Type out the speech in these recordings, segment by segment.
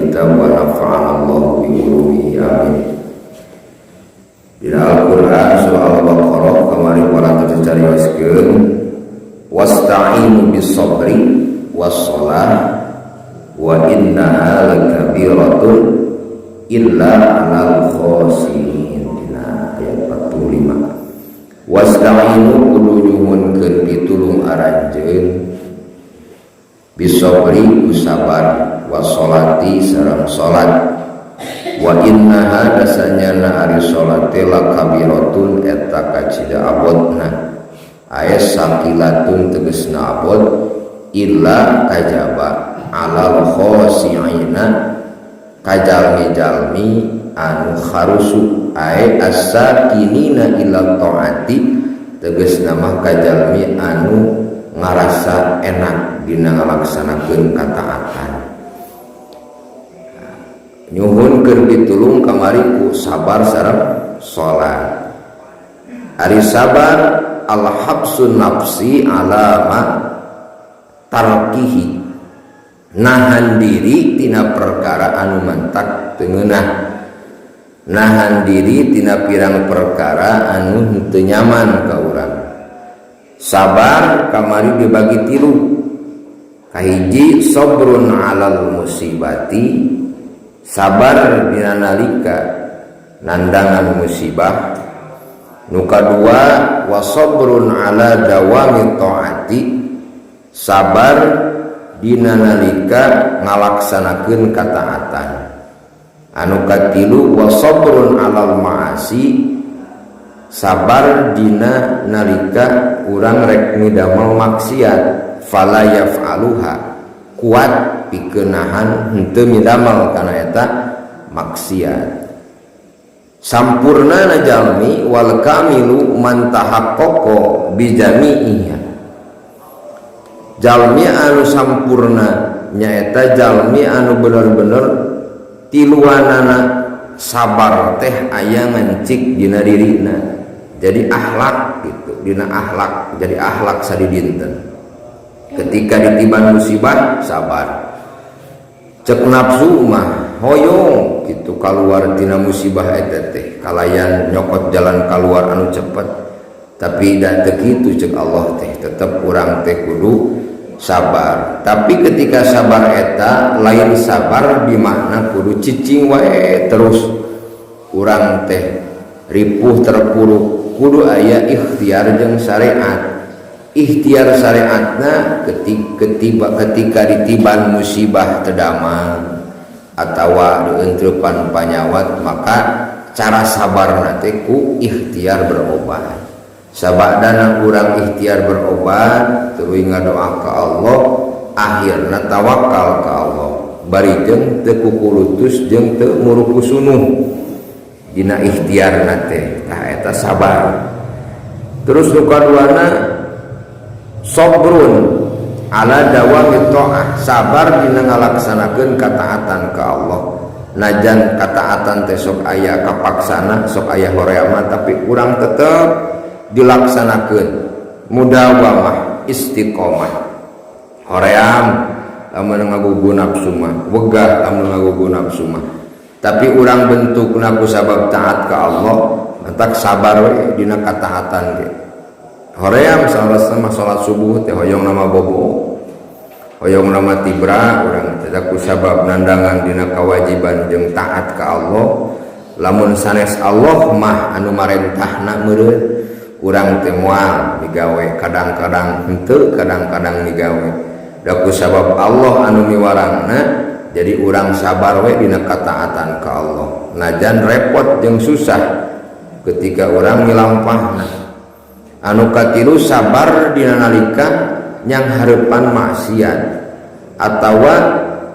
Alkitab wa nafa'ana Allah bi ulumihi, amin. Dina Al-Qur'an surah Al-Baqarah kamari para dicarioskeun, wasta'inu bis sabri was shalah wa innaha lakabiratun illa 'alal khashi'in, dina ayat 45. Wasta'inu, kudu nyuhunkeun pitulung aranjeun, bisobri, ku sabar, washolati, sareng salat, wa innaha, da sanyana ari salat, lakabiratun, eta kacida abotna, ay saqilatun, tegesna abot, illa, kajaba, alal khashi'ina, kajalmi-jalmi anu kharusu, ay as-sakinina ila taati, tegesna mah kajalmi anu ngarasa enak dina ngalaksanakeun kataatan. Nyuhunkeun pitulung kamari ku sabar sareng salat. Ari sabar, al habsun nafsi ala ma tarkihi, nahan diri tina perkara anu mantak teu ngeunah, nahan diri tina pirang perkara anu henteu nyaman ka urang. Sabar kamari dibagi tilu. Kahiji, sabrun alal musibati, sabar dina nalika nandangan musibah. Nu kadua, wasabrun ala dawami taati, sabar dina nalika ngalaksanakeun kataatan. Anu katilu, wasabrun alal ma'asi, sabar dina nalika urang rek midamel maksiat, fala yaf'aluha, kuat pikeun nahan henteu midamel kana eta maksiat. Sampurna na jalmi, wal kamilu man tahaqqaqa bijami'iha, jalmi anu sampurna nyaeta jalmi anu bener-bener tiluanana sabar teh aya ngancik dina dirina, jadi akhlak gitu, dina akhlak, jadi akhlak sadidinten. Ketika ditiban musibah, sabar. Cek nafsu mah hoyong gitu keluar tina musibah eta teh kalayan nyokot jalan keluar anu cepet, tapi da teu kitu cek Allah teh, tetep urang teh kudu sabar. Tapi ketika sabar eta lain sabar dimakna kudu cicing wae terus urang teh ripuh terpuruk. Kudu aya ikhtiar jeung syariat. Ikhtiar syariatna ketika ditiban musibah teu damang atawa dientrepan panyawat, maka cara sabar teh ku ikhtiar berobat. Sabadana urang ikhtiar berobat, tuluy ngadoa ka Allah, akhirna tawakal ka Allah, bari jeung teu kukulutus jeung teu murukusunuh dina ikhtiarna teh. Tah, eta sabar. Terus nu kaduana, sabrun ala dawami ta'ah, sabar dina ngalaksanakeun kataatan ka Allah, najan kataatan teh sok aya kapaksana, sok aya horeama, tapi urang tetep dilaksanakeun, mudawamah, istiqomah. Hoream lamun ngagugu nafsu mah, wegah lamun ngagugu nafsu mah, tapi urang bentukna ku sabab taat ka Allah, mantak sabar we dina kataatan ge. Hoream saurasna mah salat subuh teh, hoyong nama bobo, hoyong nama tibra urang teh, ku sabab nandangan dina kewajiban jeung taat ka Allah. Lamun sanes Allah mah anu marentahna meureun, urang teh moal migawe, kadang-kadang henteu, kadang-kadang migawe. Da ku sabab Allah anu miwarangna, jadi urang sabar we dina kataatan ka Allah, najan repot jeung susah ketika urang milampahna. Anu katilu, sabar dina nalika yang hareupan maksiat atawa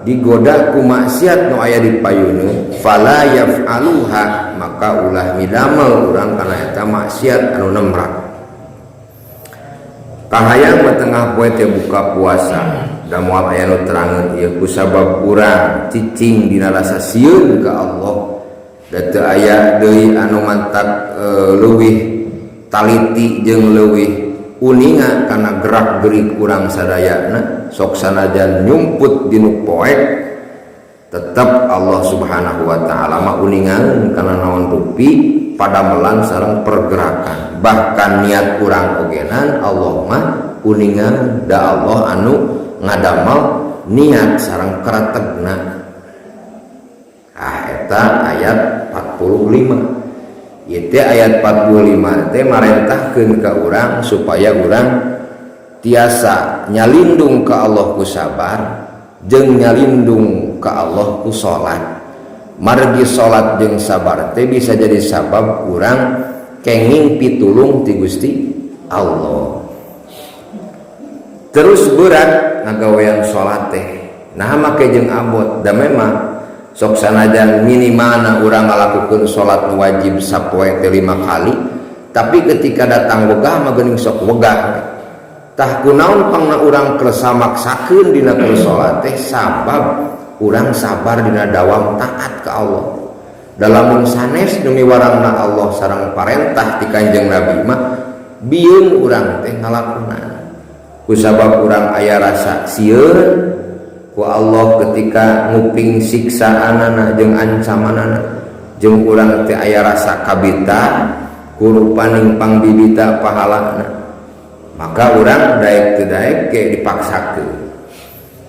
digoda ku maksiat nu aya di payuneun, fala yaf'aluha, maka ulah midamel urang kana eta maksiat anu nemrak. Kahayang mah tengah poe teh buka puasa, da moal aya nu terangeun ieu, ku sabab urang cicing dina rasa sieun ka Allah, da teu aya deui anu mantak leuwih taliti jeung leuwih uninga kana gerak gerik urang sadayana. Sok sanajan nyumput dinu poek. Tetap Allah Subhanahu wa taala mah uningan kana naon rupi padamelan sareng pergerakan, bahkan niat urang ogenan Allah mah uningan, da Allah anu ngadamel niat sareng kretegna. Ah, eta ayat 45. Ieu teh ayat 45 teh marentahkeun ka urang supaya urang tiasa nyalindung ka Allah ku sabar jeung nyalindung ka Allah ku salat. Margi salat jeung sabar teh bisa jadi sabab urang kenging pitulung ti Gusti Allah. Terus berat ngagawean salat teh, nah make jeung abot, da memang sok sanajan minimalna urang ngalakukeun salat wajib sapoe teh 5 kali, tapi ketika datang wegah mah geuning sok wegah. Tah, kunaon pangna urang kersa maksakeun dina keur salat teh? Sabab urang sabar dina dawam taat ka Allah. Dalamun sanes nu miwarangna Allah sareng parentah ti Kanjeng Nabi mah bieung urang teh ngalakonan, kusabab urang aya rasa sieun ku Allah ketika nguping siksaanana jeung ancamanana, jeung urang teh aya rasa kabita ku rupaning pangbibita pahalana, maka urang daek teu daek ge dipaksakeun.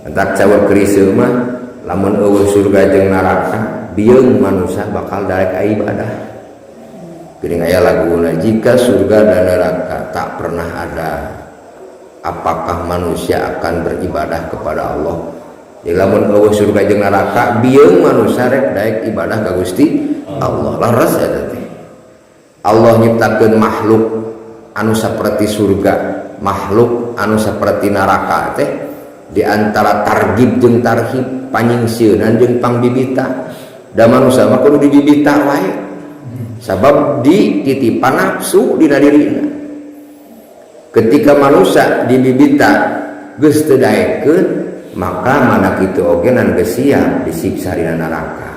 Entak caur Krisye mah, lamun euweuh surga jeung neraka, bieung manusia bakal daek ibadah. Geuning aya laguna, "Jika surga dan neraka tak pernah ada, apakah manusia akan beribadah kepada Allah?" Jadi lamun euweuh surga jeung neraka, bieung manusia rek daek ibadah ka Gusti Allah. Leres eta teh. Allah nyiptakeun makhluk anu saperti surga, makhluk anu saperti neraka teh di antara targib jeung tarhib, panyingsieunan jeung pangbibita. Da manusia mah kudu dibibita wae, sabab dititipan nafsu dina dirina. Ketika manusia dibibita geus teu daekeun, maka mana kitu oge nan geus siap disiksa dina neraka.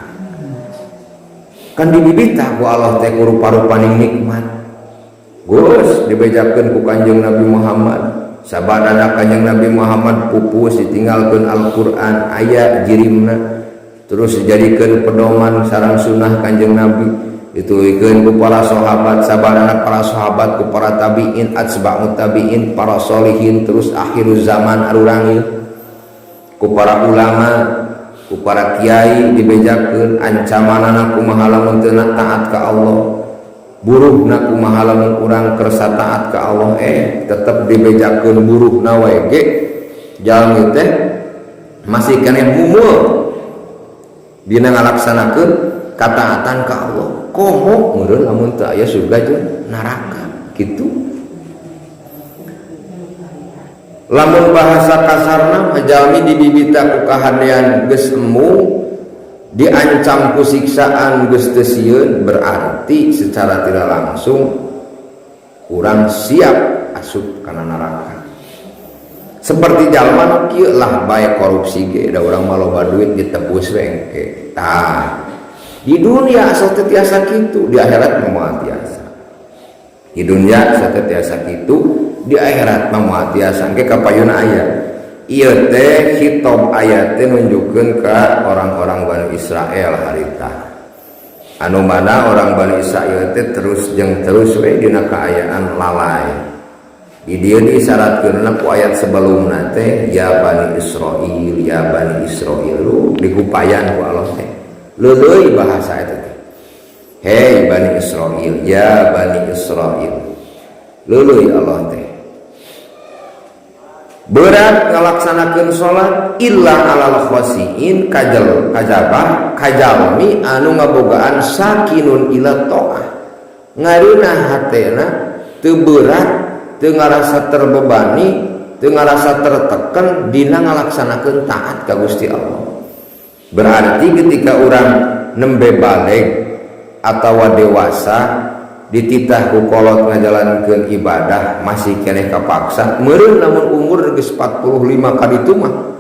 Kan dibibita ku Allah teh ku rupa-rupaning nikmat. Geus dibejakeun ku Kanjeng Nabi Muhammad. Sabadana Kanjeng Nabi Muhammad pupus, ditinggalkeun Al-Qur'an, aya jirimna, terus dijadikeun pedoman sareng sunnah Kanjeng Nabi, dituluykeun ku para sahabat, sabadana para sahabat ku para tabiin, atsba'ut tabiin, para solihin, terus akhir zaman arurang ieu ku para ulama, ku para kiai dibejakeun ancamanana kumaha lamun teu taat ka Allah, buruhna kumaha lamun urang kersa taat ka Allah. Tetep dibejakeun buruhna wae ge jalmi teh masih keneh mumul dina ngalaksanakeun kataatan ka Allah. Komo meureun lamun teu aya surga jeung neraka kitu. Lamun bahasa kasarna mah, jalmi dibibita ku kahadean geus embung, diancam ku siksaan geus teu sieun, berarti secara tidak langsung urang siap asup kana neraka. Seperti jalma nu kieu lah, bae korupsi ge, da urang mah loba duit, ditebus we engke. Tah, di dunia asa teu tiasa kitu, di akhirat mah moal tiasa. Di dunia asa teu tiasa kitu, di akhirat mah moal tiasa. Engke kapayuna aya. Ieu teh khitab ayat teh nunjukkeun ka orang-orang Bani Israel harita, anu mana orang Bani Israel teh terus jeung terus we dina kaayaan lalai. Di dieu disyaratkeun ku ayat sebelumna teh, "Ya Bani Israil, ya Bani Israil," lu digupayan ku Allah teh leuleui bahasa eta teh, "Hei Bani Israil, ya Bani Israil." Leuleui Allah teh, berat ngalaksanakeun salat, illa alal khasiin, kajal kajabah kajalmi anu ngabogaan sakinun ila taah, ngareunah hatena teu berat, teu ngarasa terbebani, teu ngarasa tertekan dina ngalaksanakeun taat ka Gusti Allah. Berarti ketika orang nembe balig atau dewasa, dititah ku kolot ngajalankeun ibadah masih keneh kapaksa meureun. Lamun umur geus 45 ka ditu mah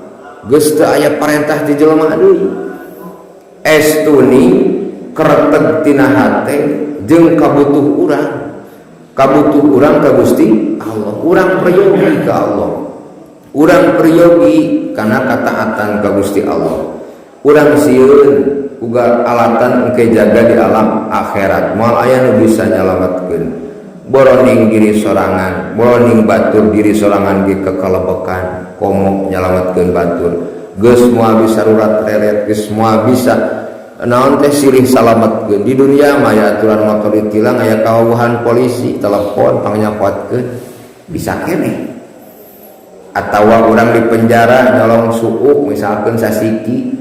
geus teu aya parentah ti jelema deui, estuni kereteg tina hate jeung kabutuh urang, kabutuh urang ka Gusti Allah, urang peryogi ka Allah, urang peryogi kana kataatan ka Gusti Allah. Urang sieun uga alatan engke jaga di alam akhirat moal aya nu bisa nyalametkeun. Boroning diri sorangan, boroning batur, diri sorangan ge kekelebekan, komo nyalametkeun batur. Geus moal bisa rurat reret, geus moal bisa naon teh silih salametkeun. Di dunia mah aya aturan, motor ditilang, aya kawuhan polisi, telepon pangnyapotkeun, bisa keneh. Atau orang di penjara nyolong suuk misalkan sasiki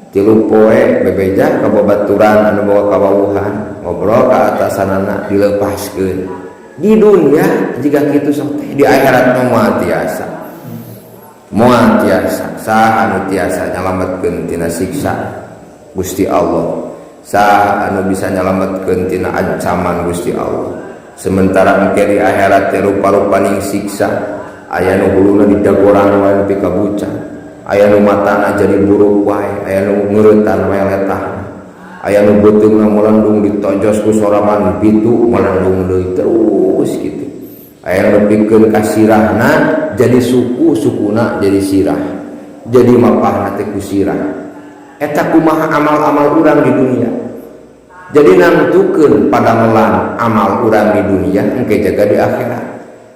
3 poe, bebeja ka babaturan anu bawa kawawuhan, ngobrol ka atasanana, dilepaskeun. Di dunia jika kitu sok teh, di akhirat mah moal tiasa, moal tiasa. Saha anu tiasa nyalametkeun tina siksa Gusti Allah? Saha anu bisa nyalametkeun tina ancaman Gusti Allah? Sementara engke di akhirat teh rupa-rupaning siksa. Aya nu huluna didagoran wae nepi ka bucat, aya nu matana jadi buruk wae, aya nu ngeuretan wae letahna, aya nu beuteungna melendung, ditojos ku sorangan bitu melendung deui, terus gitu. Aya nu nepikeun ka sirahna jadi suku, sukuna jadi sirah, jadi mapahna teh ku sirah. Eta kumaha amal-amal urang di dunia. Jadi nangtukeun padamelan amal urang di dunia engke jaga di akhirat.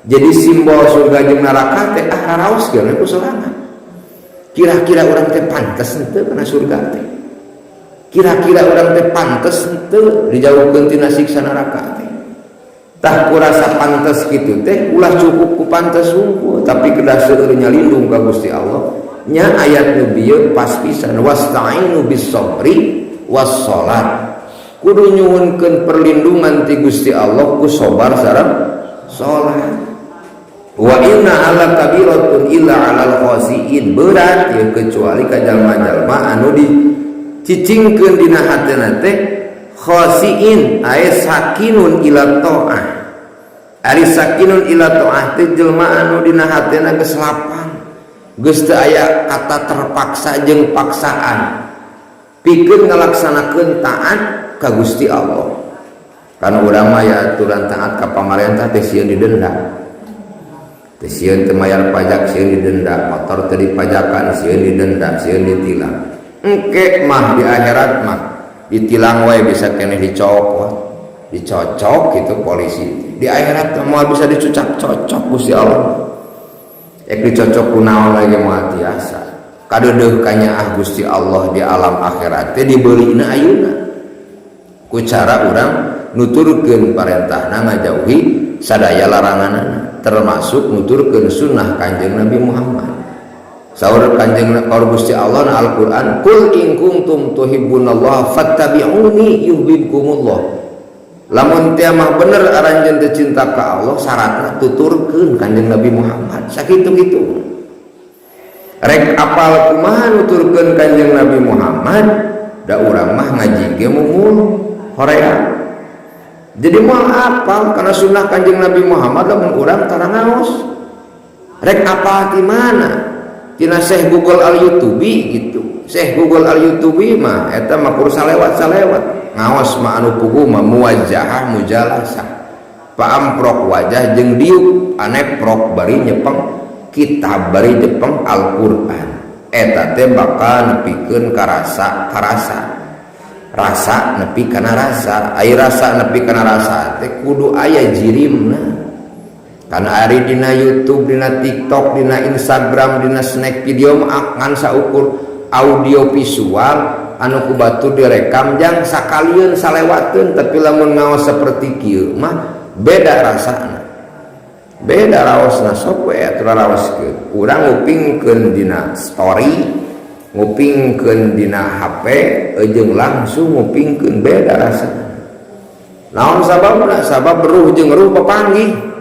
Jadi simbol surga jeung neraka teh ah raraoskeun ku sorangan. Kira-kira urang teh pantes henteu kana surga teh? Kira-kira urang teh pantes henteu dijauhkeun tina siksa neraka teh? Tah, ku rasa pantes kitu teh ulah cukup ku pantes hungkul, tapi kedah seueur nyalindung ka Gusti Allah nya. Ayat nu bieu pas pisan, wasta'inu bis sabri was salat. Kudu nyuhunkeun perlindungan ti Gusti Allah ku sabar sareng salat. Wa innaha lakabiratun illa 'alal khashiin. Berat ya, kecuali ka jalma-jalma anu dicicingkeun dina hatena teh khashiin, ay sakinun ila ta'ah. Ari sakinun ila ta'ah teh jelma anu dina hatena geus lapang, geus teu aya kata terpaksa jeung paksaan pikeun ngalaksanakeun taat ka Gusti Allah. Kan urang mah ya aturan taat ka pamarentah teh sieun didenda teh, sieun teu mayar pajak sieun didenda, motor teu dipajakan sieun didenda, sieun ditilang. Engke mah di akhirat mah ditilang wae bisa keneh dicokot, dicocok gitu polisi. Di akhirat mah bisa dicucak cocok Gusti Allah. Ek dicocok ku naon lagi, moal tiasa. Kadeudeuh kanyaah Gusti Allah di alam akhirat teh dibeulina ayeuna ku cara urang nuturkeun parentahna, ngajauhi sadaya laranganana, termasuk nuturkeun sunnah Kanjeng Nabi Muhammad. Saur Kanjeng, saur Gusti Allah na Al-Qur'an, "Qul in kuntum tuhibbunallaha fattabi'uni yuhibbukumullah." Lamun teh mah bener aranjeun teh cinta ka Allah, syaratna tuturkeun Kanjeng Nabi Muhammad. Sakitu-kitu rek apal kumaha nuturkeun Kanjeng Nabi Muhammad? Da urang mah ngaji ge mumul horea, jadi moal apal karena sunnah Kanjeng Nabi Muhammad. Lamun urang tara ngaos, rek apal di mana? Tina Syekh Google al YouTube gitu. Syekh Google al YouTube mah eta mah kur salewat salewat. Ngaos mah anu puguh mah muwajahah mujalasah, paamprok wajah jeung diuk aneprok bari nyepeng kitab, bari nyepeng Al-Qur'an. Eta teh bakal nepikeun karasa, karasa rasa nepi kana rasa. Ai rasa nepi kana rasa teh kudu aya jirimna. Kan ari dina YouTube, dina TikTok, dina Instagram, dina snack video mah ngan saukur audio visual anu ku batur direkam jang sakalieun salewateun. Tapi lamun ngaos seperti kieu mah beda rasana, beda raosna. Sok we atuh raoskeun. Urang ngupingkeun dina story, ngupingkeun dina HP jeung langsung ngupingkeun beda rasana. Naon sababna? Sabab ruh jeung ruh papanggih.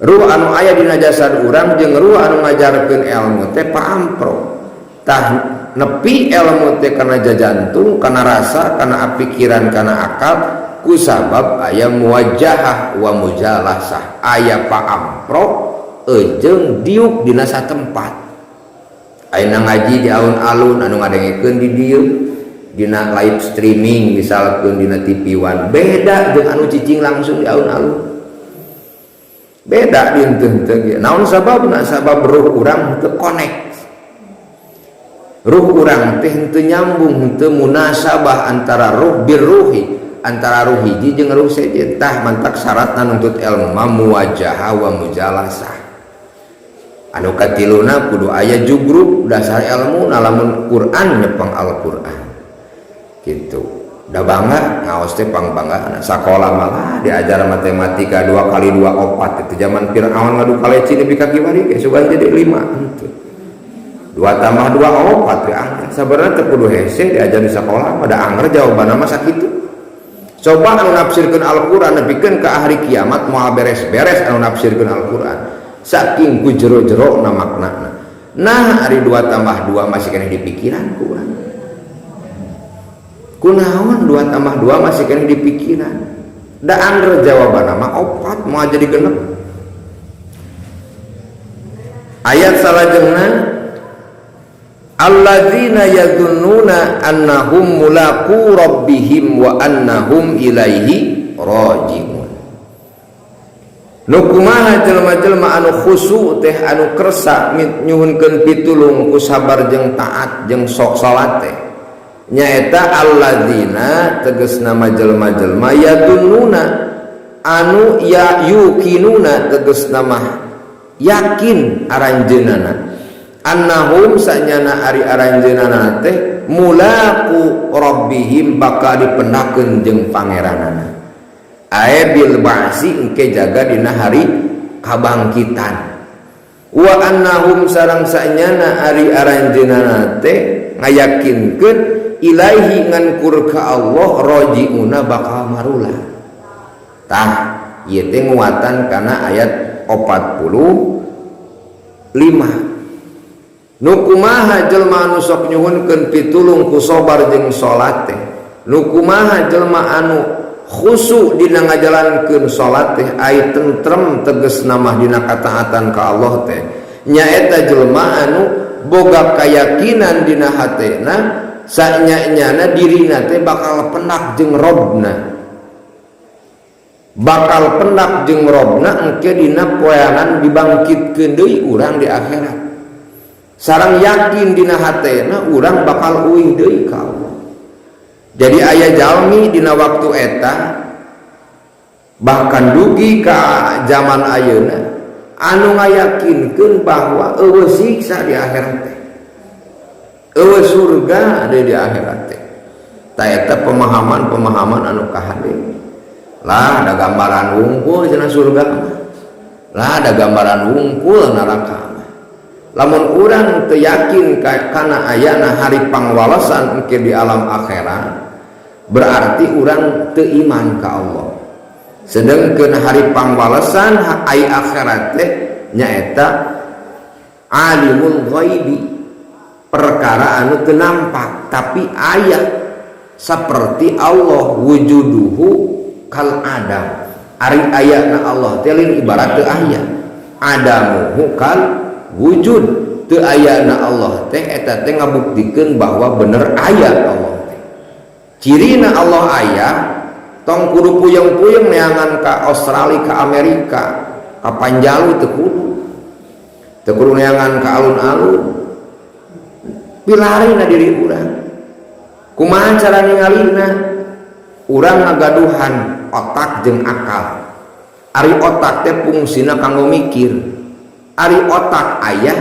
Ruh anu aya dina jasad urang jeung ruh anu ngajarkeun ilmu teh paamprok. Tah, nepi ilmu teh kana jajantung, kana rasa, kana pikiran, kana akal ku sabab aya muwajahah wa mujalasah, aya paamprok jeung diuk dina satempat. Ayeuna ngaji di alun-alun, anu ngadengekeun di dieu dina live streaming misalkeun dina TV One, beda jeung anu cicing langsung di alun-alun, beda dinten teh. Naon sababna? Sabab ruh urang teu connect. Ruh urang teh henteu nyambung, henteu munasabah antara ruh birruhi, antara ruh hiji jeung ruh sejen. Tah mantak syaratna nuntut ilmu mah muwajahah wa mujalasah. Anu katiluna kudu aya jugruk dasar ilmu, lamun Quran nyepeng Al-Qur'an. Gitu. Da bangga ngaos teh pangbangga. Sakola malah diajar matematika 2 kali 2 4 itu zaman Fir'aun ngadu kaleci nepi ka kiwari ge sugan jadi 5 henteu. 2 tambah 2 4 teh angger. Sabenerna teu kudu hese diajar di sakola mah da angger jawabanna mah sakitu. Coba anu nafsirkeun Al-Qur'an nepikeun ka hari kiamat moal beres-beres anu nafsirkeun Al-Qur'an. Saking ku jero-jerona maknana. Nah, ari 2 tambah 2 masih keneh di pikiran ku urang. Kunaon 2 tambah 2 masih keneh di pikiran. Da angger jawabanna mah 4 moal jadi genep. Ayat salajengna alladzina yadhunnuna annahum mulaqu rabbihim wa annahum ilaihi raji'un. Nu kumaha jelema-jelema anu khusu teh anu kersa nyuhunkeun pitulung ku sabar jeung taat jeung sok salat teh nyaeta alladzina tegasna jelema-jelema yadhunnuna anu ya yuqinuna tegasna mah yakin aranjeunana annahum sanyana ari aranjeunana teh mulaqu rabbihim bakal dipendakeun jeung pangeranana ae bil ba'si engke jaga dina hari kabangkitan wa annahum sareng sanyana ari aranjeunana teh ngayakinkeun ilaihi ngankur ka Allah rajiuna bakal marulah. Tah ieu teh nguatan kana ayat 45. Nu kumaha jelema anu sok nyuhunkeun pitulung ku sabar jeung salat teh, nu kumaha jelema anu khusu dina ngajalankeun salat teh ai tentrem tegasna mah dina kataatan ka Allah teh nyaeta jelema anu boga kayakinan dina hatena sanya-nyana dirina teh bakal pendak jeung robna, bakal pendak jeung robna engke dina poeanan dibangkitkeun deui urang di akhirat. Sareng yakin dina hatena urang bakal uih deui ka Allah. Jadi aya jalmi dina waktu eta bahkan dugi ka zaman ayeuna anu ngayakinkeun bahwa eueuh siksa di akhirat teh, eueuh surga ada di akhirat teh. Ta eta pemahaman-pemahaman anu kahade. Lah ada gambaran wungkul cenah surga mah. Lah ada gambaran wungkul neraka mah. Lamun urang teu yakin kana ayana hari pangwalesan engke di alam akhirat, berarti urang teu iman ka Allah. Sedengkeun hari pangwalesan ai akhirat teh nyaeta alimul ghaibi, perkara anu teu nampak tapi aya seperti Allah wujuduhu kal adam. Ari ayana Allah teh lain ibarat teu aya, adamuhu kal wujud. Teu ayana Allah teh eta teh ngabuktikeun bahwa bener aya Allah teh. Cirina Allah aya tong kudu puyeng-puyeng neangan ka Australia, ka Amerika, ka Panjalu teu kudu. Teu kudu neangan ka alun-alun. Pilarina diri urang. Kumaha cara ningalina? Urang ngagaduhan otak jeung akal. Ari otak teh fungsina kanggo mikir. Ari otak aya,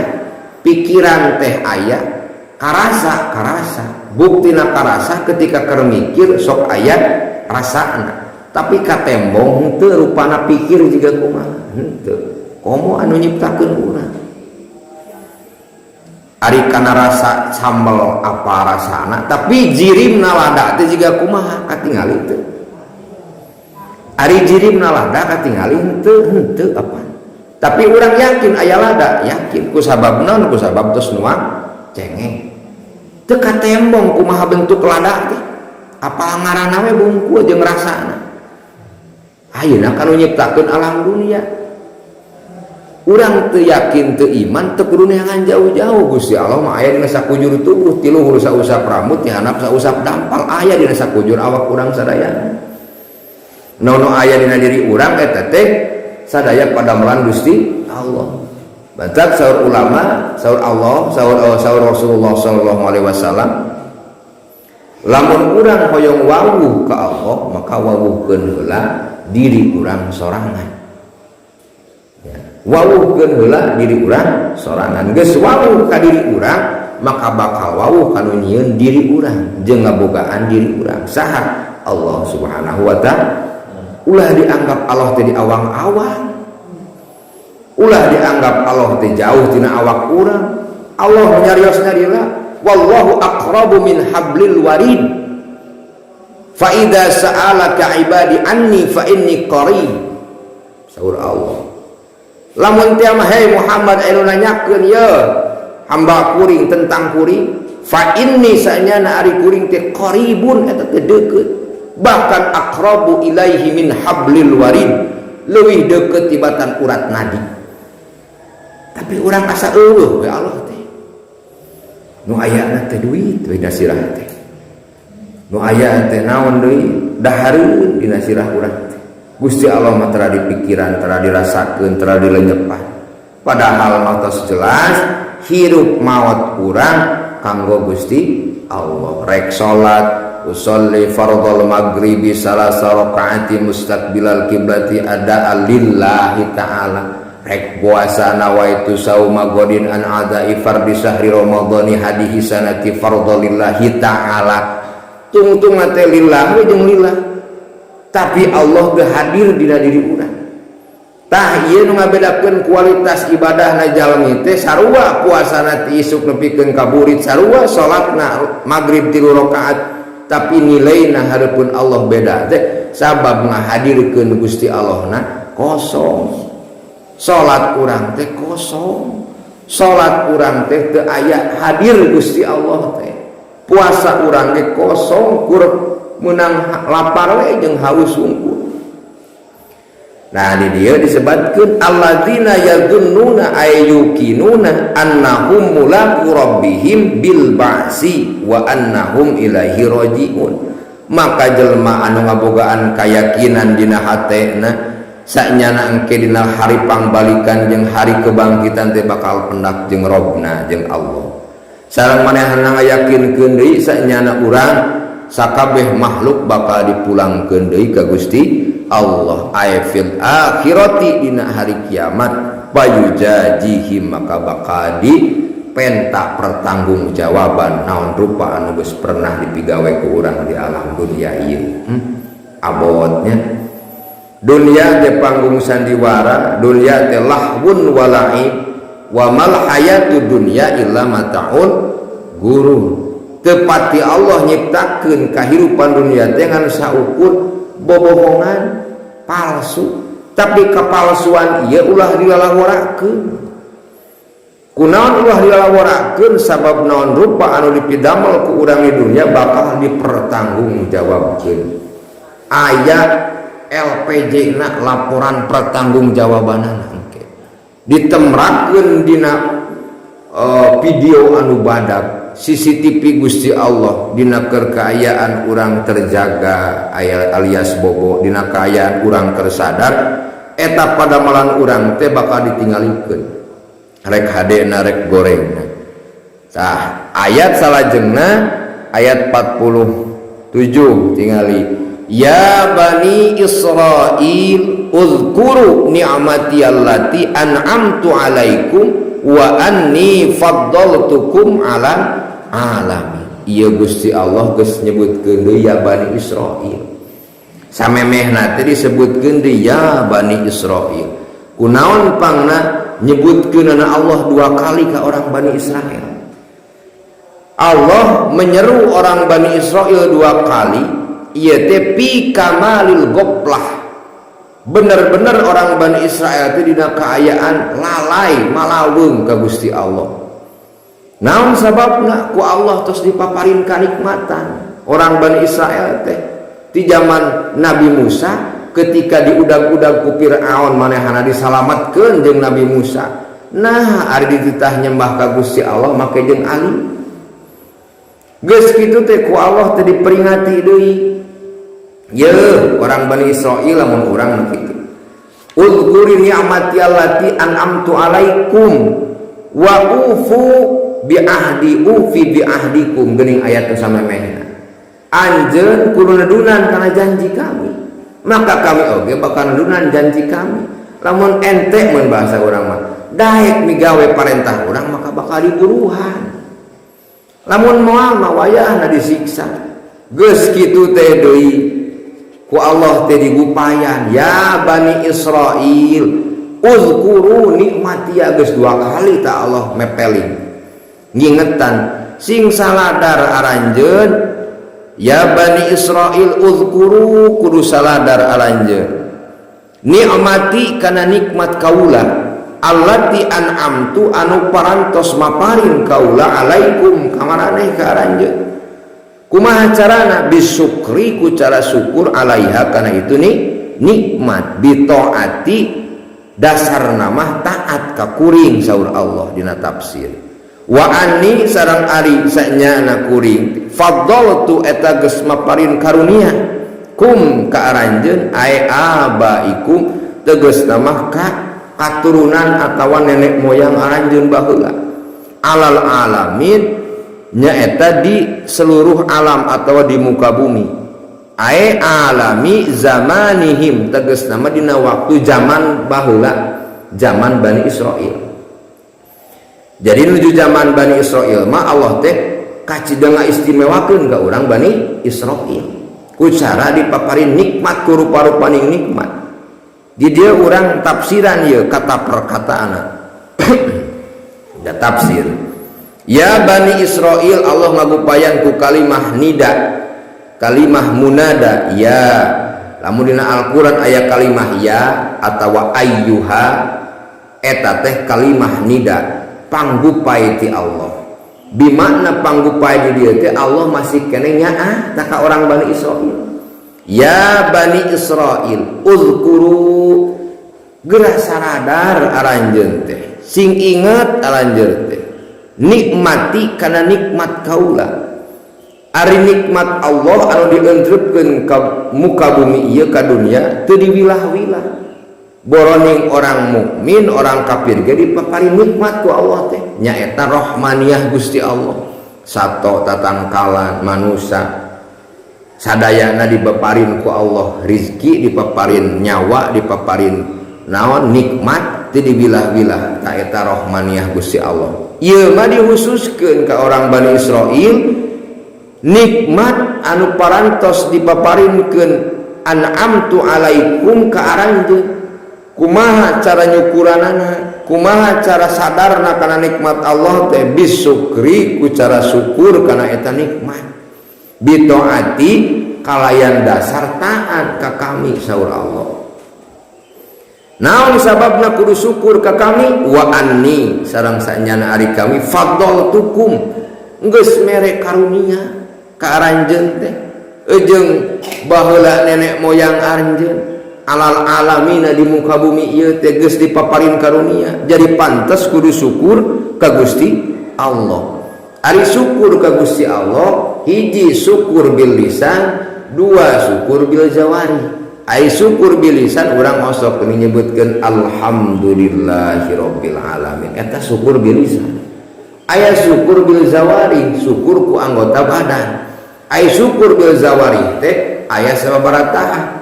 pikiran teh aya, karasa karasa. Buktina karasa ketika keur mikir sok aya rasana. Tapi katembong henteu rupana pikir jiga kumaha henteu. Komo anu nyiptakeun urang. Ari kana rasa sambel apa rasana, tapi jirimna lada teh jiga kumaha katingali teu. Ari jirimna lada katingali henteu, henteu apa. Tapi urang yakin aya lada, yakin ku sabab naon, ku sabab tos nuang cengeng. Teu katembong kumaha bentuk lada teh. Apa ngaranna we bungkul jeung rasana. Ayeuna kanu nyiptakeun alam dunia. Urang teu yakin teu iman teu kudu neangan jauh-jauh. Gusti Allah mah aya dina sakujur tubuh, ti luhur sausap rambut ti handap sausap dampal, aya dina sakujur awak urang sadayana. Nu aya dina diri urang eta teh sadaya padamelan Gusti Allah. Batak saur ulama, saur Allah, saur Rasulullah sallallahu alaihi wasallam, lamun urang hoyong wawuh ka Allah, maka wawuhkeun heula diri urang sorangan ya. Wawuhkeun heula diri urang sorangan. Geus wawuh ka diri urang, maka bakal wawuh kanu nyieun diri urang jeung ngabogaan diri urang, saha? Allah Subhanahu wa Ta'ala. Ulah dianggap Allah teh di awang-awang, ulah dianggap Allah teh jauh tina awak urang. Allah nyarios nyarila, wallahu aqrabu min hablil warid, fa idza sa'alaka ibadi anni fa inni qarib. Saur Allah, lamun teh mah, "Hei Muhammad, anu nanyakeun ye hamba kuring tentang kuring, fa inni, sanyana ari kuring teh, qaribun, eta teh deukeut, bahkan aqrabu ilaihi min hablil warid, leuwih deukeut tibatan urat nadi." Tapi urang asa euweuh we Allah teh. Nu ayana teh duit we dina sirah teh, nu aya teh naon deui, dahareun dina sirah urang teh. Gusti Allah mah tara dipikiran, tara dirasakeun, tara dilenyepan. Padahal mah tos jelas hirup maot urang kanggo Gusti Allah. Rek salat, usolli fardhal maghribi salasa rakaati mustaqbilal kiblati ada lillahi ta'ala. Rek puasa, nawaitu sauma ghadin an adai fardi syahri ramadhani hadihi sanati fardhalillahi ta'ala. Tungtung teh lillah we jeung lillah, tapi Allah ge hadir dina diri urang. Tah, ieu nu ngabedakeun kualitas ibadahna jalmi teh. Sarua puasana ti isuk nepikeun ka burit, sarua salatna magrib 3 rakaat, tapi nilaina hareupeun Allah beda teh sabab ngahadirkeun Gusti Allahna kosong. Salat urang teh kosong, salat urang teh teu aya hadir Gusti Allah teh. Puasa urang ge kosong, kur menang lapar we jeung haus wungkul. Nah, di dia disebutkan alladzina yadhunnuna ayyukinuna annahum mulaqu rabbihim bil ba'si wa annahum ilaihi rajiun. Maka jelema anu ngabogaan kayakinan dina hatena sanyana engke dina hari pangbalikan jeung hari kebangkitan teh bakal pendak jeung Robna, jeung Allah. Sareng manehna ngayakinkeun deui sanyana urang sakabeh makhluk bakal dipulangkeun deui ka Gusti Allah, ay fil akhirati, dina hari kiamat, payujajihim, maka bakal di penta pertanggungjawaban naon rupa anu geus pernah dipigawe ku urang di alam dunia ieu. Abotnya dunia teh panggung sandiwara, dunia teh lahwun wala'ib, wa mal hayatu dunya illa mataul gurur. Tepati Allah nyiptakeun kahirupan dunia teh ngan saukur bobohongan palsu, tapi kepalsuan ieu ulah dilalaworakeun. Kunaon ulah dilalaworakeun? Sabab naon rupa anu dipidamel ku urang di dunia bakal dipertanggungjawabkeun. Aya LPJ na, laporan pertanggungjawabanana, engke ditemrakeun dina video anu badak CCTV Gusti Allah. Dina keur kaayaan urang terjaga alias bobo, dina kaayaan urang tersadar, eta padamalan urang teh bakal ditinggalikeun, rek hadena rek gorengna. Tah, ayat salajengna ayat 47, tingali, ya bani Israil uzkuru ni'mati allati an'amtu alaikum wa anni faddaltukum ala alamin. Ieu Gusti Allah geus nyebutkeun deui, ya bani Israil. Samemehna teh disebutkeun deui, ya bani Israil. Kunaon pangna nyebutkeunana Allah dua kali ka orang Bani Israel? Allah menyeru orang Bani Israel dua kali ieu teh fi kamalil ghaflah. Bener-bener orang Bani Israel itu dina kaayaan lalai, malaweung ka Gusti Allah. Naon sababna? Ku Allah terus dipaparin kanikmatan orang Bani Israel teh di zaman Nabi Musa. Ketika diudag-udag ku Fir'aun, manehana disalamatkeun jeung Nabi Musa. Nah, ari dititah nyembah ka Gusti Allah make jeung ali. Geus kitu teh ku Allah teh diperingati deui, ye orang Bani Israel, lamun urang kitu. Udzkuru ni'mati allati an'amtu alaikum wa ufu bi ahdi ufi bi ahdikum. Geuning ayat nu samemehna, anjeun kudu nedunan kana janji kami, maka kami oge bakal nedunan janji kami. Lamun ente, mun bahasa urang mah, daek migawe parentah urang, maka bakal diburuhan. Lamun moal mah wayahna disiksa. Geus kitu teh deui ku Allah teh digupayan, ya Bani Israil uzkuru nikmati. Geus dua kali tak Allah mepeling ngingetan, sing saladar aranjeun. Ya Bani Israil uzkuru, kudu saladar aranjeun, nikmati kana nikmat kaula, allati an'amtu anu parantos maparin kaula, alaikum kamaraneh ka aranjeun. Kumaha carana? Bisukri, ku cara syukur, alaiha kana itu nih nikmat, bitaati, dasar nama taat ka kuring. Saur Allah dina tafsir, wa anni sareng ari sanyana kuring, faddaltu eta geus maparin karunia, kum ka aranjeun, ai abaikum, tegas nama ka katurunan atawa nenek moyang aranjeun baheula, alal alamin, nyaeta di seluruh alam atau di muka bumi, ae alami zamanihim, tegas nama dina waktu zaman baheula, zaman Bani Israel. Jadi nuju zaman Bani Israel mah Allah teh kacida ngaistimewakeun ka urang Bani Israel ku cara dipaparin nikmat, ku rupa-rupaning nikmat. Di dia urang tafsiran ye kata perkataan da tafsir ya Bani Israel, Allah ngagupayan ku kalimah nida, kalimah munada ya. Lamun dina Al-Qur'an aya kalimah ya atawa ayyuha, eta teh kalimah nida, panggupai ti Allah. Bimakna panggupai di dieu teh Allah masih keneh nyaah tah ka orang Bani Israel. Ya Bani Israel uzkuru, geura saradar aranjeun teh, sing inget aranjeun teh, nikmati kana nikmat kaula. Ari nikmat Allah anu dientrepkeun ka muka bumi ieu, ka dunia, teu diwilah-wilah, boroning orang mukmin, orang kafir ge dipaparin nikmat ku Allah teh, nyaeta rahmaniyah Gusti Allah. Sato tatangkalan manusia sadayana dipaparin ku Allah rizki, dipaparin nyawa, dipaparin naon nikmat, teu diwilah-wilah. Ta eta rahmaniyah Gusti Allah. Ieu mah dihususkeun ka orang Bani Israel, nikmat anu parantos dipaparinkeun, an'amtu alaikum ka aranjeun. Kumaha cara nyukuranana? Kumaha cara sadarna kana nikmat Allah teh? Bisukri, ku cara syukur kana eta nikmat, bitaati, kalayan dasar taat ka kami. Saur Allah, naon sababna kudu syukur ka kami? Wa anni sareng sanyana ari kami, faddaltukum, geus mere karunia ka aranjeun teh eujeung baheula nenek moyang aranjeun, alal alamina, di muka bumi ieu teh geus dipaparin karunia. Jadi pantas kudu syukur ka Gusti Allah. Ari syukur ka Gusti Allah, hiji syukur bil lisan, dua syukur bil jawari. Ai syukur bil lisan, urang osok menyebutkeun alhamdulillahirabbil alamin, eta syukur bil lisan. Aya syukur bil jawari, syukur ku anggota badan. Ai syukur bil jawari teh aya sababaraha.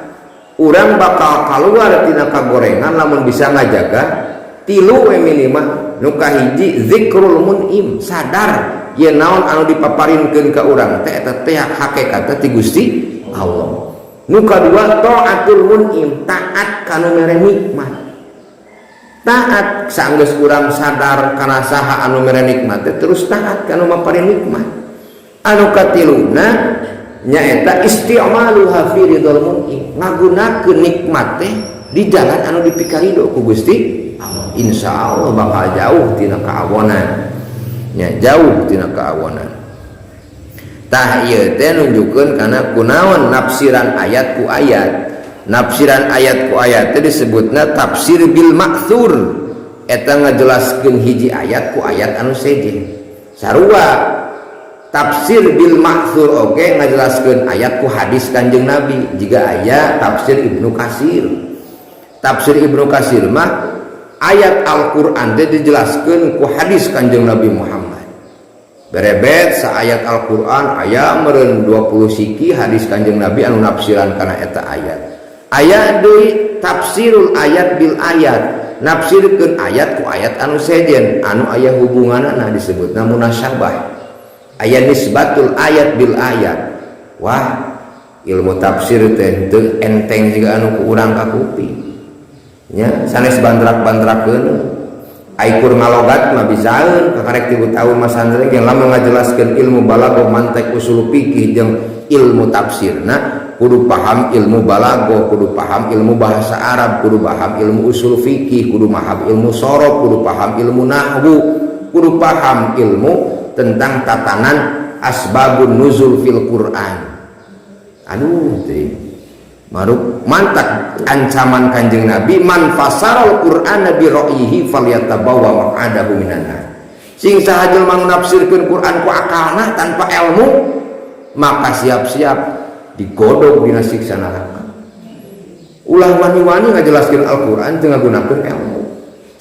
Urang bakal keluar tina kagorengan lamun bisa ngajaga tilu we minimal. Nu kahiji, zikrul mun'im, sadar ye naon anu dipaparinkeun ka urang teh eta teh hakikatna ti Gusti Allah. Nu kadua, taatul mun'im, taat kanu mere nikmat. Taat, sanggeus urang sadar kana saha anu mere nikmat teh, terus taat kanu maparin nikmat. Anu katiluna nyaeta isti'maluha fi ridhol mun'im, ngagunakeun nikmat teh di jalan anu dipikarido ku Gusti Allah. Insyaallah bakal jauh tina kaawonan nya, jauh tina kaawonan. Tah, ieu teh nunjukkeun kana kunaon nafsiran ayat ku ayat. Nafsiran ayat ku ayat teh disebutna tafsir bil ma'thur, eta ngajelaskeun hiji ayat ku ayat anu sejen. Sarua tafsir bil ma'thur oge ngajelaskeun ayat ku hadis Kanjeng Nabi, jika aya tafsir Ibnu Katsir. Tafsir Ibnu Katsir mah ayat Al-Qur'an teh dijelaskeun ku hadis Kanjeng Nabi Muhammad. Berebet saayat Al-Qur'an aya meureun 20 siki hadis Kanjeng Nabi anu nafsiran kana eta ayat. Aya deui tafsirul ayat bil ayat, nafsirkeun ayat ku ayat anu sejen anu aya hubunganana, disebutna munasabah. Aya nisbatul ayat bil ayat. Wah, ilmu tafsir teh teu enteng jiga anu ku urang kakuping nya, sanes bandrak-bandrakeun. Ai kur ngalogat mah bisaeun, kakarek 3 tahun masantren ge. Lamun ngajelaskeun ilmu balaghah, mantek, usul fikih jeung ilmu tafsirna, kudu paham ilmu balaghah, kudu paham ilmu bahasa Arab, kudu paham ilmu usul fikih, kudu paham ilmu sorof, kudu paham ilmu nahwu, kudu paham ilmu tentang tatanan asbabun nuzul fil Quran. Aduh teh maruk. Mantak ancaman Kanjeng Nabi, "Man fasaral Qur'ana bi ra'yihi falyatabawwa maq'adahu minan nar." Sing saha jelema nu nafsirkeun Quran ku akalna tanpa ilmu, maka siap-siap digodog dina siksa neraka. Ulah wani-wani ngajelaskeun Al-Qur'an teu ngagunakeun ilmu,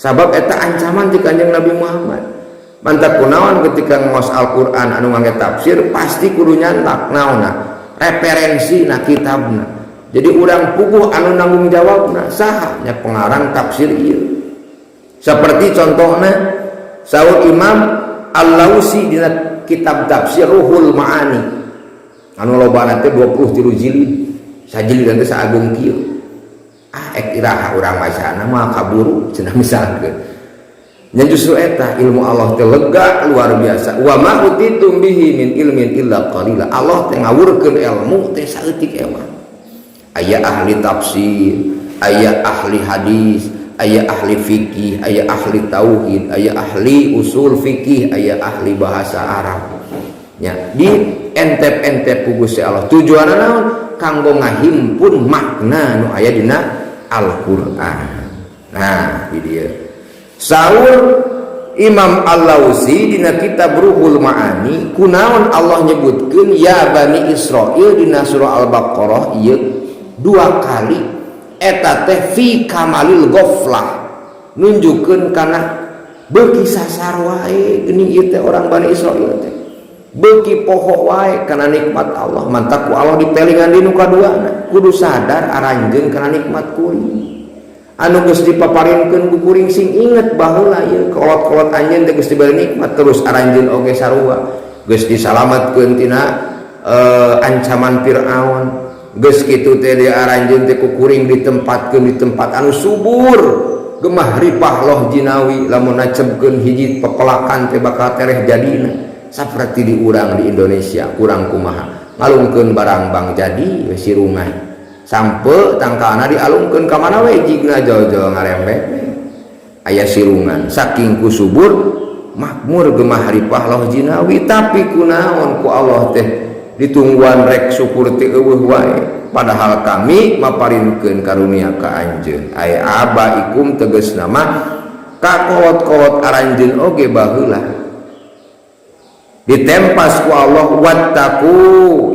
sabab eta ancaman ti Kanjeng Nabi Muhammad. Mantak kunaon ketika ngaos Al-Qur'an anu ngangge tafsir pasti kudu nyantak naonna, referensi na, kitabna. Jadi urang puguh anu nanggung jawabna saha nya, pengarang tafsir ieu. Seperti contohnya saur Imam Al-Lausi dina kitab tafsir Ruhul Ma'ani anu lobana teh 23 jilid, sajilid teh saageng kieu. Ah, ek iraha urang macana mah kaburu cenah misalkeun nya. Justru eta ilmu Allah teh lega luar biasa. "Wa ma utitum bihi min ilmin illa qalila." Allah teh ngawurkeun ilmu teh saeutik emang. Aya ahli tafsir, aya ahli hadis, aya ahli fikih, aya ahli tauhid, aya ahli usul fikih, aya ahli bahasa Arab nya, di entep-entep ku Gusti Allah. Tujuanna naon? Kanggo ngahimpun makna nu aya dina Al-Qur'an. Nah, di dieu saur Imam Al-Lausi dina kitab Ruhul Ma'ani, kunaon Allah nyebutkeun "ya Bani Israil" dina surah Al-Baqarah ieu dua kali? Eta teh fi kamalil ghaflah, nunjukkeun kana beuki sasar wae geuning ieu teh orang Bani Israil teh, beuki poho wae kana nikmat Allah. Mantak ku Allah dipelingan di nu kaduana, kudu sadar aranjeun kana nikmat kuring anu geus dipaparinkeun ku kuring. Sing inget baheula ieu kolot-kolot anjeun teh geus diberi nikmat. Terus aranjeun oge sarua geus disalametkeun tina ancaman Fir'aun. Geus kitu teh di aranjeun teh ku kuring ditempatkeun di tempat anu subur, gemah ripah loh jinawi, lamun nacebkeun hiji pepelakan teh bakal tereh jadina. Saperti di urang di Indonesia kurang kumaha, ngalungkeun barang bang jadi we sirungan, sampe tangkalna dialungkeun ka mana we, jigna jauh-jauh ngarembet aya sirungan, saking ku subur makmur, gemah ripah loh jinawi. Tapi kunaon ku Allah teh ditungguan rek syukur teh euweuh wae, padahal kami maparinkeun karunia ka anjeun? Ay abaikum tegasna mah ka kolot-kolot aranjeun oge baheula. Ditempas ku Allah, "Wattaqu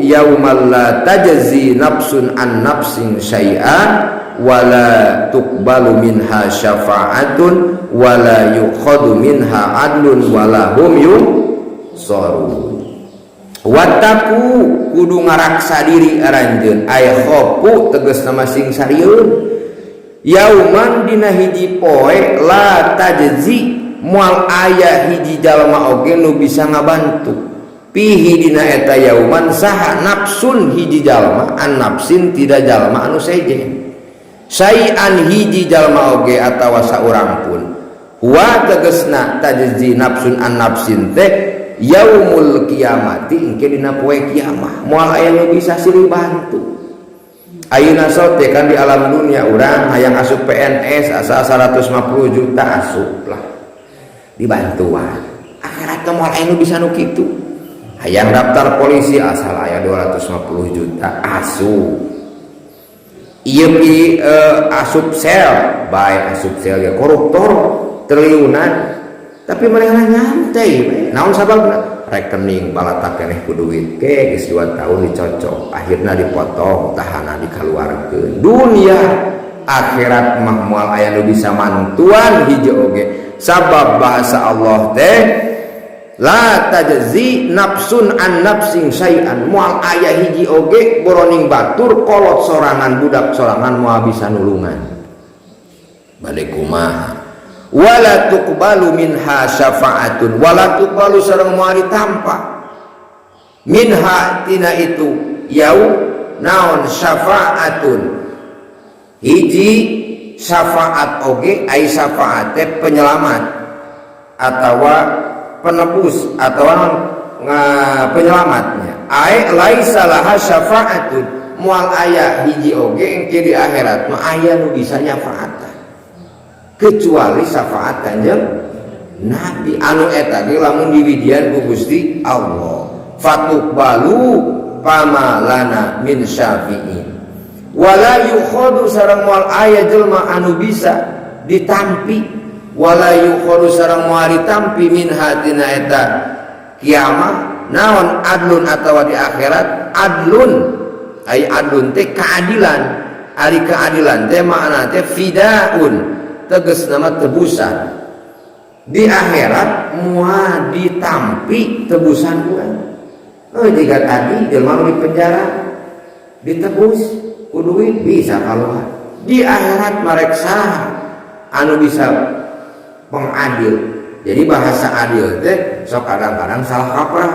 yaumal la tajzi nafsun an nafsin syai'an wala tuqbalu minha syafa'atun wala yukhadu minha adlun wala hum yunsarun." Wattaqu, kudu ngaraksa diri aranjeun, ay khofu tegasna mah sing sarieun, yauman dina hiji poe, la tajzi moal aya hiji jalma oge nu bisa ngabantu, fihi dina eta yauman saha nafsun hiji jalma, an nafsin tina jalma anu sejen, syai'an hiji jalma oge atawa saurang pun. Huwa tegesna tajzi nafsun an nafsin teh yaumul kiamati, engke dina poe kiamah moal aya nu bisa silih bantu. Ayeuna sote kan di alam dunia urang hayang asup PNS asa 150 juta asup lah, dibantuan. Akhirat moal aya nu bisa nu kitu. Hayang daftar polisi asal aya 250 juta asup. Ieu pi asup sel bae, asup sel ya koruptor triliunan, tapi mereka nyantai. Naon sababna? Rekening balatak keneh ku duit ke, geus 2 tahun dicocok, akhirnya dipotong tahanan, dikeluarkeun. Dunia Akhirat mah moal aya nu bisa mantuan hiji oge, sabab bahasa Allah teh la tajzi nafsun an nafsin syai'an, moal aya hiji oge boroning batur, kolot sorangan, budak sorangan, moal bisa nulungan. Balik kumaha? Wala tuqbalu minha syafa'atun, wala tuqbalu sareng moal ditampa, minha tina itu yau naon, syafaatun hiji syafaat oge. Ai syafaat teh penyelamat atau penebus atau penyelamatnya. Ai laisa laha syafaatun, moal aya hiji oge engke di akhirat mah aya nu bisa nyafaatan kecuali syafaat Kanjeng Nabi, anu eta ge lamun diwidian ku Gusti Allah. Fatuqbalu fama lana min syafi'in. Wala yukhadu sareng moal aya jelma anu bisa ditampi, wala yukhadu sareng moal ditampi, minha tina eta kiamah naon, adlun atawa di akhirat adlun. Ai adlun teh keadilan. Ari keadilan teh makna teh fidaun, tegas nama tebusan. Di akhirat moal ditampi tebusan urang. Oh, jika tadi jelma nu di penjara ditebus ku duit bisa keluar, di akhirat marek saha anu bisa pengadil? Jadi bahasa adil teh sok kadang-kadang salah kaprah.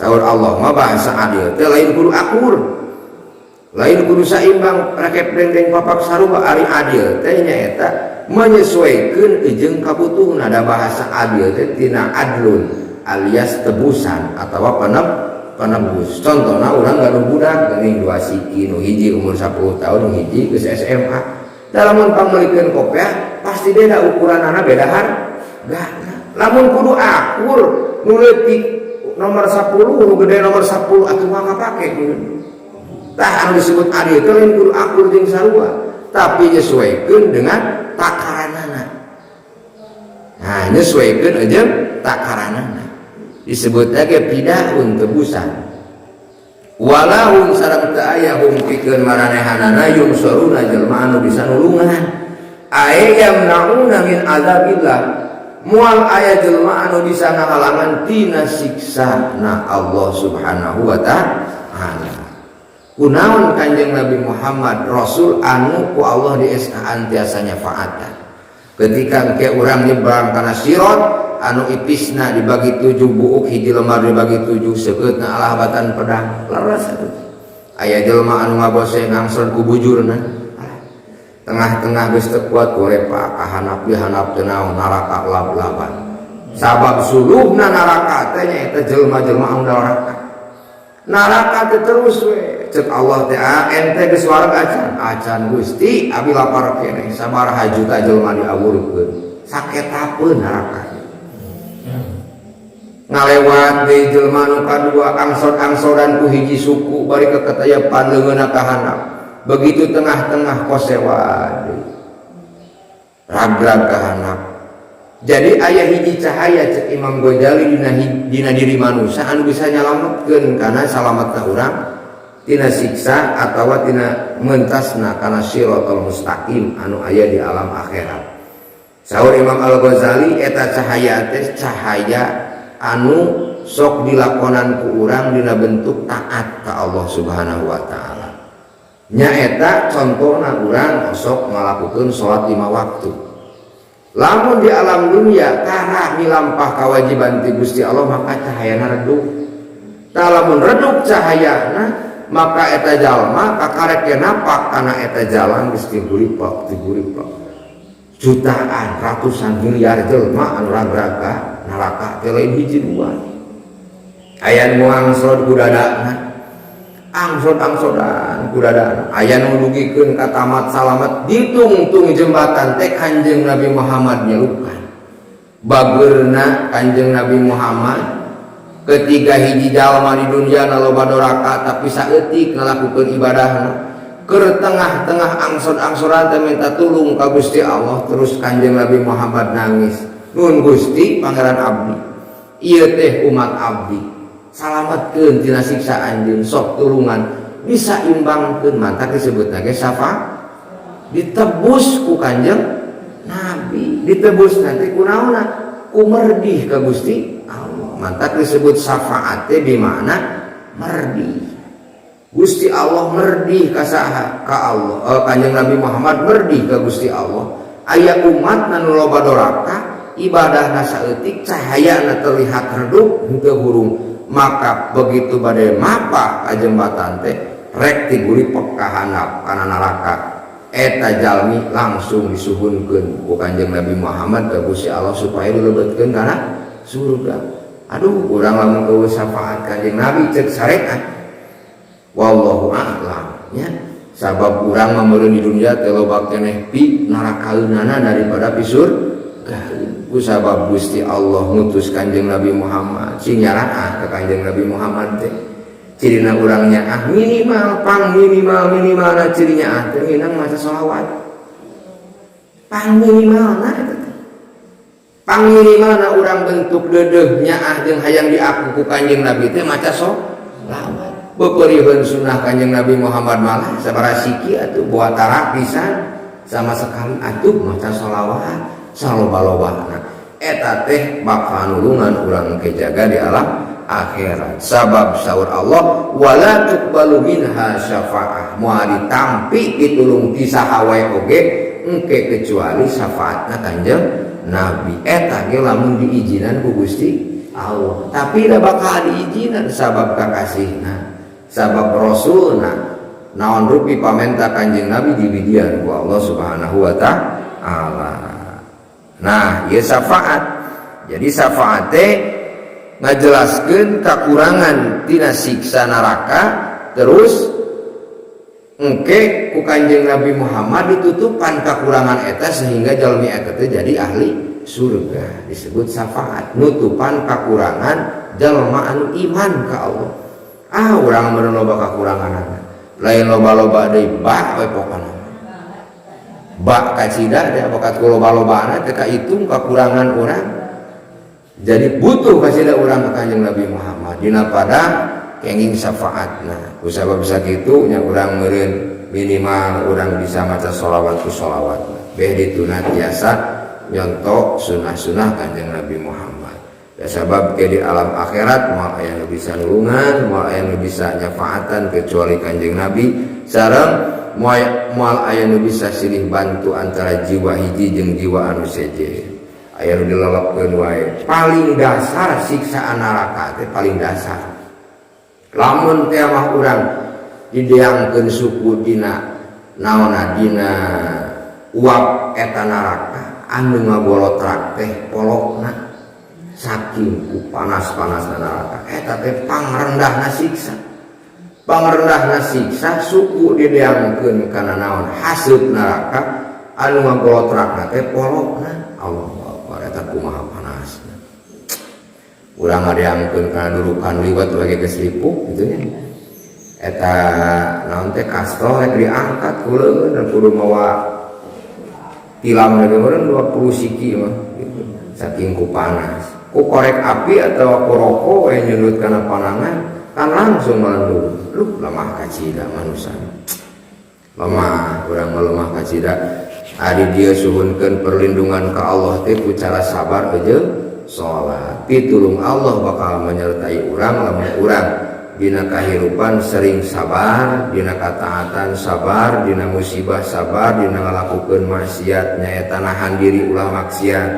Saur Allah mah bahasa adil teh lain kudu akur, lain kudu saimbang, rakep dengdeng papak sarua. Ari adil teh nyaeta menyesuaikan jeung kabutuhan. Ada bahasa adil teh tina adlun alias tebusan atau penebus. Contohnya orang gaduh budak geuning dua siki, nu hiji umur 10 tahun, nu hiji geus SMA. Lamun pangmeulikeun kopiah pasti beda ukuranana, beda harga. Lamun kudu akur, nu leutik nomor 10, nu gede nomor 10, atuh mah kapake. Tah, anu disebut adil itu lain kudu akur jeung sarua, tapi nyesuaikeun dengan takaranana. Nah, nyesuaikeun jeung takaranana disebutnya ge fidaun, tebusan. Walahum sareng teu aya hum pikeun maranehanana yunsoruna jelema anu bisa nulungan, ay yamnauna min azabillah, moal aya jelema anu bisa ngahalangan tina siksa na Allah Subhanahu wa Ta'ala. Kunaon Kanjeng Nabi Muhammad Rasul anu ku Allah di SKN tiasa nyafaatan ketika engke urang nyebrang kana sirat anu ipisna dibagi tujuh, buuk hiji lembar dibagi tujuh, seukeutna alah batan pedang. Leres atuh, aya jelema anu ngaboseng ngangsel ku bujurna, tengah-tengah geus teu kuat gorepak ka handap, di handap teu naon, neraka lab-laban, sabab suluhna neraka teh nyaeta jelema-jelema anu neraka. Neraka teh terus we. Cek Allah teh, "Ah, ente geus wareg acan?" "Acan, Gusti, abi lapar keneh." "Sabaraha juta jelema diawurkeun?" Saketapeun neraka. Ngalewat deui jelema nu kadua, angsot-angsodan ku hiji suku, bari keketayapan leungeunna ka handap. Begitu tengah-tengah kosewa deui, ragrag ka handap. Jadi aya hiji cahaya, cek Imam Ghazali, dina diri manusia anu bisa nyalametkeun karena salametna urang tina siksa atawa tina mentasna kana siratal mustaqim anu aya di alam akhirat. Saur Imam Al-Ghazali, eta cahaya teh cahaya anu sok dilakonan ku urang dina bentuk taat ka Allah Subhanahu wa Ta'ala. Nyaeta contohna urang sok ngalakukeun salat 5 waktu. Lamun di alam dunia tara milampah kewajiban ti Gusti Allah, maka cahayana redup. Tah, lamun redup cahayana, maka eta jalma kakarek napak kana eta jalan geus tiguripak tiguripak. Jutaan, ratusan miliar jelma anu ragraga neraka teh lain hiji dua. Aya nu angsod ku dadana, angsod-angsodan ku dadana, aya nu dugikeun ka tamat salamet. Ditungtung jembatan teh Kanjeng Nabi Muhammad nyelukan. Bageurna Kanjeng Nabi Muhammad, ketika hiji jalma di dunia loba doraka tapi saeutik ngalakukeun ibadahna, keur tengah-tengah angsod-angsodan teh minta tulung ka Gusti Allah, terus Kanjeng Nabi Muhammad nangis, "Nuhun Gusti, Pangeran abdi, ieu teh umat abdi, salametkeun tina siksa anjeun, sok tulungan." Bisa imbangkeun, mantak disebutna ge syafaat. Ditebus ku Kanjeng Nabi, ditebus nanti ku naonna? Ku merdih ka Gusti Allah. Mantak disebut syafaat teh bimana merdih. Gusti Allah merdih ka saha? Ka Allah. Kanjeng Nabi Muhammad merdih ka Gusti Allah. Aya umat anu loba doraka, ibadahna saeutik, cahayana terlihat redup, henteu hurung. Maka begitu bade mapah ka jembatan teh, rek tigulipek ka handap kana neraka. Eta jalmi langsung disuhunkeun ku Kanjeng Nabi Muhammad ka Gusti Allah supaya dilebetkeun kana surga. Aduh, urang lamun euweuh syafaat Kanjeng Nabi, cek syariat, wallahu a'lam nya, sabab urang mah meureun di dunia teh loba keneh pi narakaeunana daripada pi surgaeun. Ku sabab Gusti Allah ngutus Kanjeng Nabi Muhammad, sing nyaraah ka Kanjeng Nabi Muhammad teh. Cirina urang nyaah minimal, pang minimal, minimal ciri nyaah teh minang maca sholawat, pang minimal. Nah, eta teh pang minimal na urang bentuk deudeuh nyaah jeung hayang diaku ku Kanjeng Nabi teh maca sholawat. Beperiheun sunnah Kanjeng Nabi Muhammad malah sabaraha siki atuh, buat tara pisan sama sekali atuh maca sholawat saloba-lobana. Eta teh bakal nulungan urang ke jaga di alam akhirat, sabab saur Allah wala tuqbalu minha syafaah, moal ditampi ditulung ti saha wae oge engke kecuali syafaatna Kanjeng Nabi. Eta ge lamun diizinan ku Gusti Allah, tapi da bakal diizinan sabab kakasihna, sabab rasulna. Naon rupi pamenta Kanjeng Nabi dibidian ku Allah Subhanahu wa Ta'ala. Nah, ieu syafaat. Jadi syafaat teh ngajelaskeun kakurangan tina siksa neraka, terus engke ku Kanjeng Nabi Muhammad ditutupan kakurangan eta sehingga jalmi eta teh jadi ahli surga. Disebut syafaat nutupan kakurangan jalma anu iman ka Allah. Ah, urang meureun loba kakuranganana, lain loba-loba deui, ba we pokona ba kacida teh bakat ku loba-lobana teh kahitung kakurangan urang. Jadi butuh kacida urang ka Kanjeng Nabi Muhammad dina pada kenging syafaatna. Ku sabab sakitu nya, urang meureun minimal urang bisa maca sholawat, ku sholawat beh dituna tiasa nyontok sunah-sunah Kanjeng Nabi Muhammad ya, sabab ke di alam akhirat moal aya nu bisa nulungan, moal aya nu bisa nyafaatan kecuali Kanjeng Nabi, sareng moal aya nu bisa silih bantu antara jiwa hiji jeung jiwa anu seje. Aya nu dilelepkeun wae. Paling dasar siksaan neraka teh, paling dasar, lamun teh mah urang dideangkeun suku dina naonna, dina uap eta neraka, anu ngagolotrak teh polokna, saking ku panas-panas neraka. Eta teh pangrendahna siksa, pangrendahna siksa. Suku dideangkeun kana naon, haseup neraka, anu ngagolotrakna teh polokna. Allahu Akbar, eta kumaha panasna. Urang ngadeangkeun kana durukan liwat lagi geus lipuk gitu nya. Eta naon teh, kastol rek diangkat ku leungeun dan kudu mawa tilam lagi meureun 20 siki mah gitu. Saking ku panas, ku korek api atau ku rokok we nyundut kana panangan kan langsung melendung. Luh, lemah kacida manusia, lemah urang mah, lemah kacida. Ari dia suhunkeun perlindungan ka Allah teh ku cara sabar aja, salat. Pitulung Allah bakal menyertai urang lamun urang dina kahirupan sering sabar, dina kataatan sabar, dina musibah sabar, dina ngalakukeun maksiat nyaeta nahan diri ulah maksiat.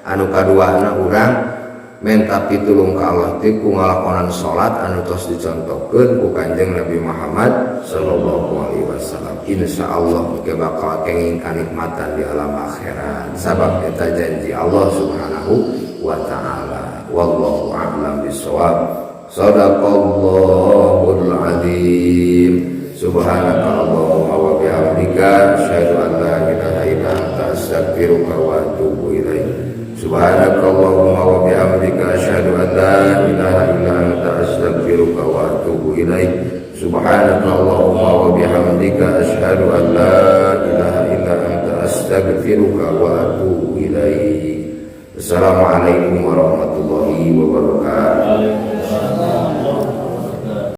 Anu kaduana, urang menta pitulung ka Allah teh ku ngalakonan salat anu tos dicontohkeun ku Kanjeng Nabi Muhammad sallallahu alaihi wasallam. Insyaallah engke bakal kenging kanikmatan di alam akhirat, sabab eta janji Allah Subhanahu wa Taala. Wallahu a'lam bissawab. Sadaqallahul azim. Subhanaka Allahumma wa bihamdika, asyhadu an la ilaha illa anta, astaghfiruka wa atubu ilaik. Subhanaka Allahumma wa bihamdika, asyhadu an la ilaha illa anta, astaghfiruka wa atubu ilaik. Subhanaka Allahumma wa bihamdika, asyhadu an la ilaha illa anta, astaghfiruka wa atubu ilaik. Assalamualaikum warahmatullahi wabarakatuh.